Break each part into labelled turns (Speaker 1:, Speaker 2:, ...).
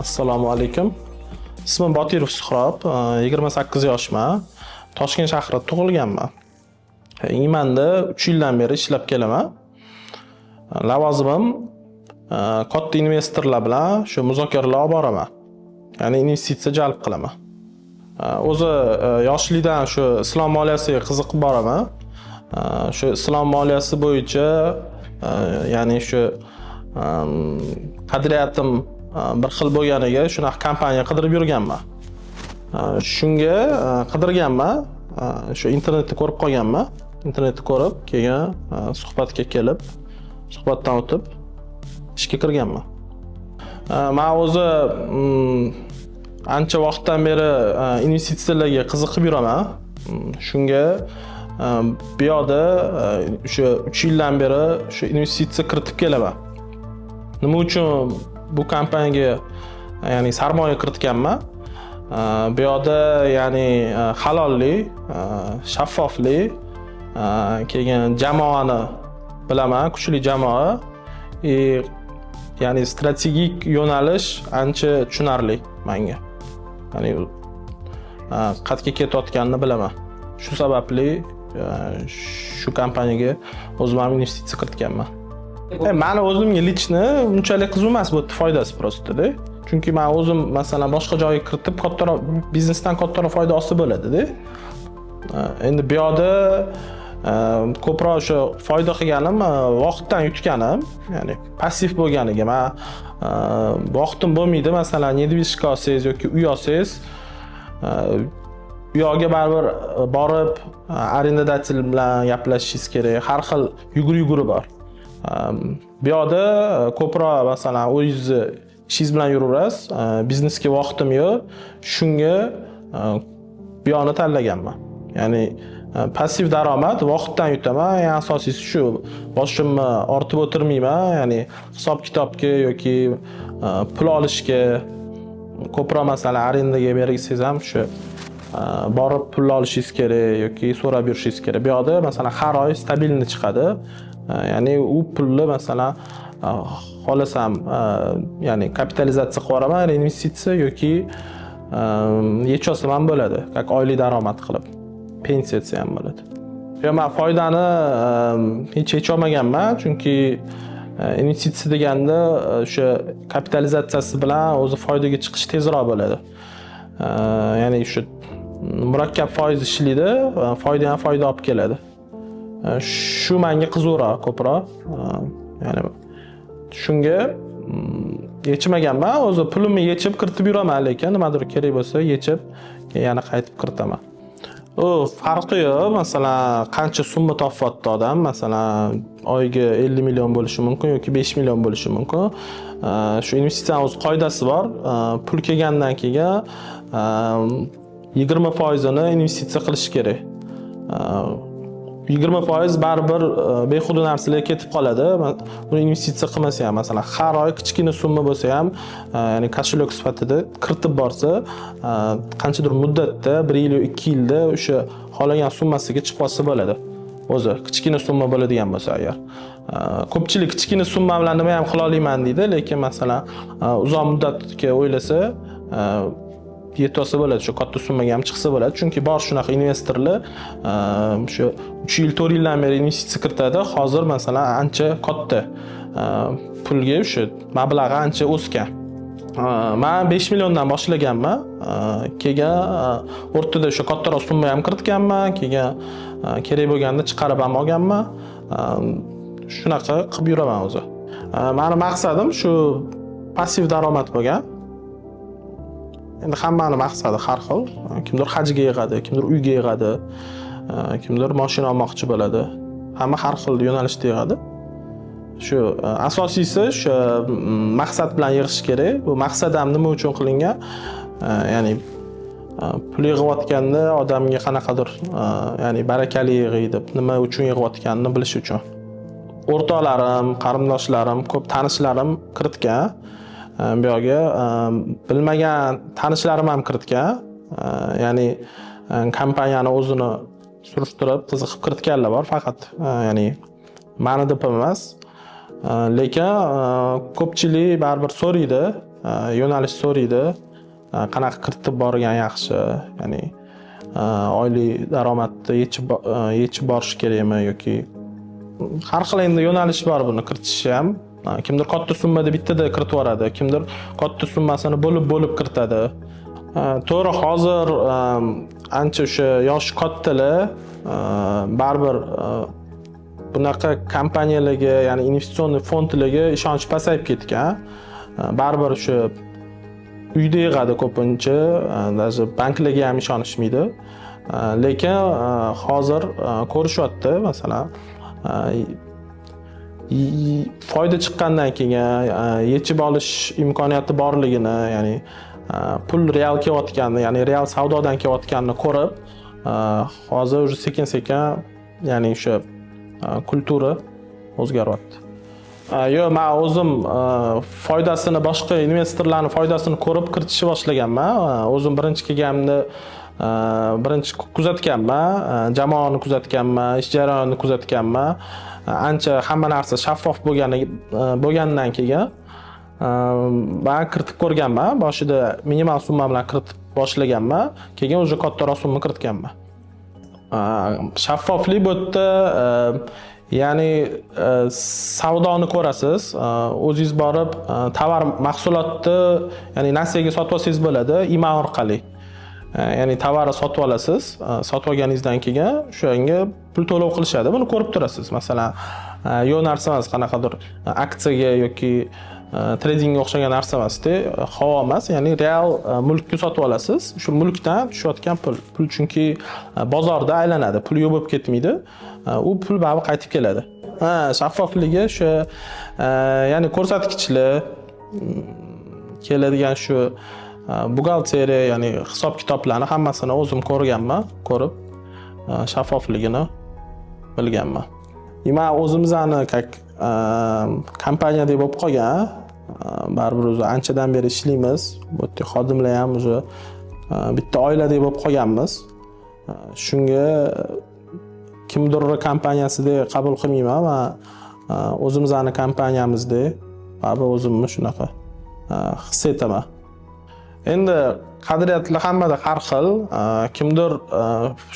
Speaker 1: Assalomu alaykum. Ismim Botirov Suhrob, 28 yoshman. Toshkent shahrida tug'ilganman. Imanda 3 yildan beri ishlab kelaman. Lavozimim katta investorlar bilan shu muzokaralar olib boraman. Ya'ni investitsiya jalb qilaman. O'zi yoshlikdan shu islom moliyasiga qiziqib boraman. Shu islom moliyasi bo'yicha ya'ni shu qadriyatim bir xil bo'lganiga shunaqa kompaniya qidirib yurganman. Shunga qidirganman, shu internetda ko'rib qolganman. Internetda ko'rib, keyin suhbatga kelib, suhbatdan o'tib ishga kirganman. Man o'zi ancha vaqtdan beri investitsiyalarga qiziqib yuraman. Shunga bu yoqda o'sha 3 yildan beri shu investitsiya kiritib kelaman. Nima uchun bu kompaniyaga, ya'ni sarmoya kiritganman? Bu yoqda, ya'ni halollik, shaffoflik, keyin jamoani bilaman, kuchli jamoa и ya'ni strategik yo'nalish ancha tushunarli menga. Ya'ni qayerga ketayotganini bilaman. Shu sababli shu kompaniyaga o'zim ham investitsiya kiritganman. Mani o'zimga лично unchalik qiziq emas bu yerda foydasi просто-da. Chunki man o'zim, masalan, boshqa joyga kiritib kattaroq biznesdan kattaroq foyda olsa bo'ladi-da. Endi bu yoqda ko'proq o'sha foyda qilganim, vaqtdan yutganim, ya'ni passiv bo'lganiga man vaqtim bo'lmaydi, masalan, недвижка olsangiz yoki uy olsangiz, u yoqga baribir borib арендодатель bilan gaplashishingiz kerak. Har xil yugur-yuguri bor. Bu yoqda ko'proq, masalan, o'zingizni ishingiz bilan yuraverasiz. Biznesga vaqtim yo'q. Shunga bu yoqni tanlaganman. Ya'ni passiv daromad, vaqtdan yutaman. Eng asosiysi shu. Boshimni ortib o'tirmayman. Ya'ni hisob kitobga yoki pul olishga ko'proq, masalan, arendaga bersangiz ham shu borib pul olishingiz kerak yoki so'rab yurishingiz kerak. Bu yoqda, masalan, har oy стабильный chiqadi. Ya'ni u pulni, masalan, xohlasam, ya'ni kapitalizatsiya qilib yuboraman, reinvestitsiya yoki yechib olsam ham bo'ladi, как oylik daromad qilib. Pensiya desa ham bo'ladi. Yo, man foydani hech yecholmaganman, chunki investitsiya deganda o'sha kapitalizatsiyasi bilan o'zi foydaga chiqish tezroq bo'ladi. Ya'ni shu murakkab foiz ishlaydi, foyda ham foyda olib keladi. Shu menga qiziqroq ko'proq. Ya'ni shunga yechmaganman. O'zi pulimni yechib kiritib yuraman, lekin nimadir kerak bo'lsa yechib, keyin yana qaytib kiritaman. U farqi yo'q. Masalan, qancha summa topyapti odam, masalan, oyiga 50 million bo'lishi mumkin yoki 5 million bo'lishi mumkin. Shu investitsiyani o'z qoidasi bor. Pul kelgandan keyin 20 foizini investitsiya qilish kerak. 20% baribir behuda narsalarga ketib qoladi. Uni investitsiya qilmasa ham, masalan, har oy kichkina summa bo'lsa ham, ya'ni кошелек sifatida kiritib borsa, qanchadir muddatda, 1 yil yo 2 yilda o'sha xohlagan summasiga chiqib olsa bo'ladi. O'zi kichkina summa bo'ladigan bo'lsa agar. Ko'pchilik kichkina summa bilan nima ham qila olmayman deydi, lekin, masalan, uzoq muddatga o'ylasa, yetib olsa bo'ladi, shu katta summaga ham chiqsa bo'ladi. Chunki bor shunaqa investorlar, shu 3 yil, 4 yildan beri investitsiya kiritadi. Hozir, masalan, ancha katta pulga, o'sha mablag'i ancha o'sgan. Man 5 milliondan boshlaganman. Keyin o'rtada o'sha kattaroq summa ham kiritganman, keyin kerak bo'lganda chiqarib ham olganman. Shunaqa qilib yuraman o'zi. Mani maqsadim shu passiv daromad bo'lgan. Endi hammani maqsadi har xil. Kimdir hajga yig'adi, kimdir uyga yig'adi, kimdir mashina olmoqchi bo'ladi. Hamma har xil yo'nalishda yig'adi. Shu asosiysi shu maqsad bilan yig'ish kerak. Bu maqsad ham nima uchun qilingan? Ya'ni pul yig'ayotganda odamga qanaqadir ya'ni barakali yig'iy deb, nima uchun yig'ayotganini bilish uchun. O'rtoqlarim, qarindoshlarim, ko'p tanishlarim kiritgan. Bu yoqga bilmagan tanishlarim ham kiritgan. Ya'ni kompaniyani o'zini surishtirib, qiziqib kiritganlar bor faqat. Ya'ni mani deb emas. Lekin ko'pchilik baribir so'raydi. yo'nalish so'raydi. Qanaqa kiritib borgan yaxshi, ya'ni oylik daromadni yechib borish kerakmi yoki har xil endi yo'nalish bor buni kiritishi ham. Kimdir katta summada bittada kiritib yuboradi, kimdir katta summasini bo'lib-bo'lib kiritadi. To'g'ri, hozir ancha o'sha yosh kattalar baribir bunaqa kompaniyalarga, ya'ni investitsion fondlarga ishonch pasayib ketgan. Baribir o'sha uyda yig'adi ko'pincha, даже banklarga ham ishonishmaydi. Lekin hozir ko'rishyapti, masalan, foyda chiqqandan keyin yechib olish imkoniyati borligini, ya'ni pul real kelayotganini, ya'ni real savdodan kelayotganini ko'rib, hozir уже sekin-sekin, ya'ni o'sha культура o'zgaryapti. Yo'q, men o'zim foydasini, boshqa investorlarning foydasini ko'rib kiritishni boshlaganman. O'zim birinchi kelganimda birinchi kuzatganman, jamoani kuzatganman, ish jarayonini kuzatganman. Ancha hamma narsa shaffof bo'lgandan keyin men kiritib ko'rganman. Boshida minimal summa bilan kiritib boshlaganman, keyin уже kattaroq summa kiritganman. Shaffoflik bu yerda, ya'ni savdoni ko'rasiz, o'zingiz borib tovar mahsulotni, ya'ni nasiyaga sotib olsangiz bo'ladi IMA orqali. Ya'ni tovarni sotib olasiz, sotib olganingizdan keyin o'shanga pul to'lov qilishadi. Buni ko'rib turasiz. Masalan, yo'q narsa emas, qanaqadir aksiyaga yoki tradingga o'xshagan narsa emasda, havo emas, ya'ni real mulkni sotib olasiz. Shu mulkdan tushayotgan pul chunki bozorda aylanadi, pul yo'q bo'lib ketmaydi. U pul baribir qaytib keladi. Ha, shaffofligi o'sha, ya'ni ko'rsatkichlar keladigan shu buxgalteriya, ya'ni hisob kitoblarni hammasini o'zim ko'rganman, ko'rib shaffofligini bilganman. Man o'zimizni как kompaniyadek bo'lib qolgan, baribir o'zi anchadan beri ishlaymiz. Bu yerda xodimlar ham уже bitta oiladek bo'lib qolganmiz. Shunga kimdir kompaniyasida qabul qilmayman man, o'zimizni kompaniyamizdek baribir o'zimni shunaqa his etaman. Endi qadriyatlar hammada har xil. Kimdir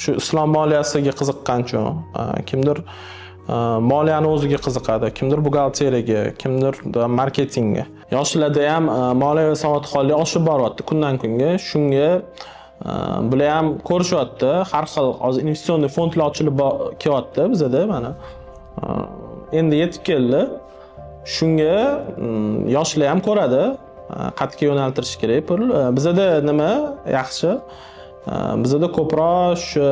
Speaker 1: shu islom moliyasiga qiziqqan uchun, kimdir moliyani o'ziga qiziqadi, kimdir buxgalteriyaga, kimdir marketingga. Yoshlarda ham moliyaviy savodxonlik oshib boryapti kundan kunga. Shunga bular ham ko'rishyapti. Har xil hozir investitsion fondlar ochilib kelyapti bizada mana. Endi yetib keldi. Shunga yoshlar ham ko'radi, qayerga yo'naltirish kerak pul. Bizada nima yaxshi? Bizada ko'proq shu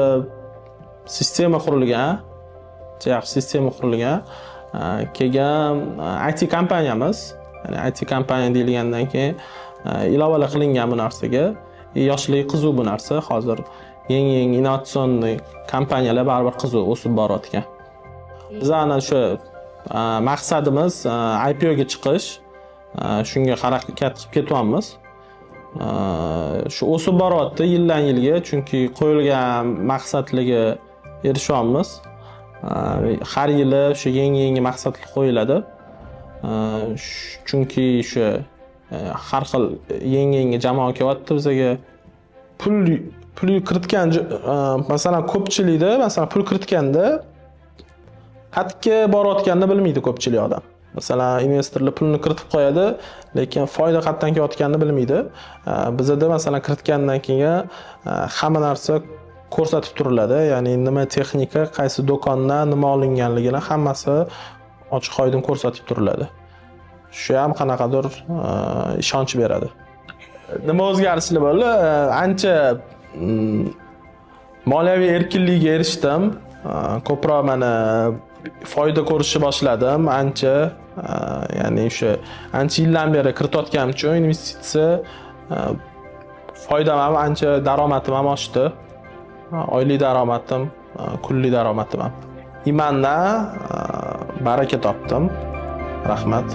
Speaker 1: sistema qurilgan, yaxshi sistema qurilgan. Keyin IT kompaniyamiz, ya'ni IT kompaniya deyilgandan keyin ilovalar qilingan bu narsaga. Yoshlarga qiziq bu narsa. Hozir yangi-yangi innovatsion kompaniyalar baribir qiziq o'sib borayotgan. Bizani shu maqsadimiz IPOga chiqish. Shunga harakat qilib ketyapmiz. Shu o'sib boryapti yildan yilga, chunki qo'yilgan maqsadlarga erishyapmiz. Har yili shu yangi-yangi maqsadlar qo'yiladi. Chunki shu har xil yangi-yangi jamoa kelyapti bizaga. Pul kiritgan, masalan, ko'pchilikda, masalan, pul kiritganda qayerga borayotganini bilmaydi ko'pchilik odam. Masalan, investorlar pulni kiritib qo'yadi, lekin foyda qayerdan kelayotganini bilmaydi. Bizada masalan kiritgandan keyin hamma narsa ko'rsatib turiladi. Ya'ni nima texnika, qaysi do'kondan nima olinganligini hammasi ochiq oydin ko'rsatib turiladi. Shu ham qanaqadir ishonch beradi. Nima o'zgarishlar bo'ldi? Ancha moliyaviy erkinlikka erishdim. Ko'proq mana foyda ko'rishni boshladim. Ancha, ya'ni o'sha ancha yildan beri kiritayotganim uchun investitsiya foydam ham ancha, daromadim ham oshdi. Oylik daromadim, kunlik daromadim ham. Imandan baraka topdim. Rahmat.